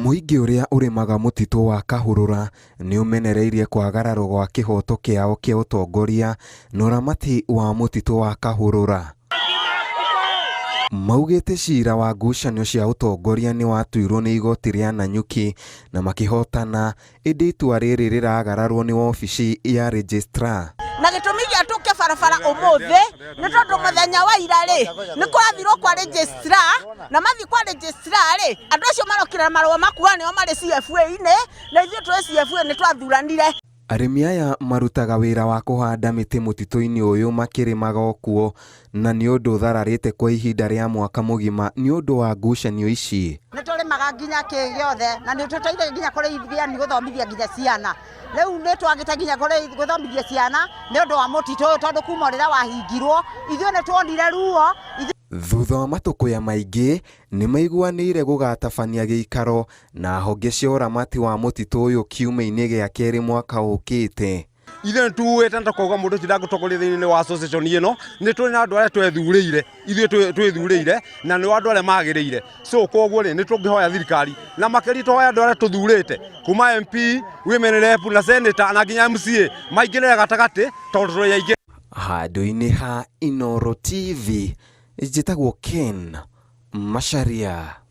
Mũingĩ ũrĩa ũrĩmaga mũtitũ wa Kahũrũra nĩũmenereirie kwagararwo gwa kĩhoto kĩao kĩa ũtongoria na ũramati wa mũtitũ wa Kahũrũra. Maugĩte cira wa ngucanio cia ũtongoria nĩwatuirwo nĩ igoti rĩa Nanyuki na makĩhotana Ĩndĩ itua rĩrĩ rĩragararwo nĩ wabici ya Registrar. Na gĩtũmi gĩa tũke barabara ũmũthĩ nĩ tondũ mũthenya wa ira rĩ, nĩ kũrathirwo kwa registrar, na mathiĩ kwa registrar rĩ, andũ acio marokire na marũa ma kuga nĩo marĩ CFA-inĩ, na ithuĩ twĩ CFA nĩ twathuranire. Arĩmi aya marutaga wĩra wa kũhanda mĩtĩ mũtitũ-inĩ ũyũ makĩrĩmaga o kuo na nĩ ũndũ ũthararĩte kwa ihinda rĩa mwaka mũgima nĩ ũndũ wa ngucanio ici. Nĩ tũrĩmaga nginya kĩ gĩothe na nĩ tũteithagia nginya kũrĩithia nĩ gũthomithia nginya ciana. Rĩu nĩ twagĩte nginya gũthomithia ciana nĩ ũndũ wa mũtitũ ũyũ tondũ kuma rĩrĩa wahingirwo ithuĩ nĩ tuonire ruo. Thutha wa matũkũya maingĩ, nĩ maiguanĩire gũgatabania gĩikaro na honge cia ũramati wa mũtitũ ũyũ kiumia-inĩ gĩa kerĩ mwaka ũkĩte. Ithuĩ nĩ tuĩte na tũkauga mũndũ ũcio ndangĩtongoria thĩinĩ wa association ĩno. Nĩ tũrĩ na andũ arĩa twethurĩire, ithuĩ twĩthurĩire, na nĩo andũ arĩa magĩrĩire. So koguo rĩ, nĩ tũngĩhoya thirikari na makĩria tũhoya andũ arĩa tũthurĩte kuma MP, women rep na senator na nginya MCA maingĩrĩre gatagatĩ tondũ tũrĩ aingĩ. Handũ-inĩ ha Inooro TV, njĩtagwo Ken Macharia.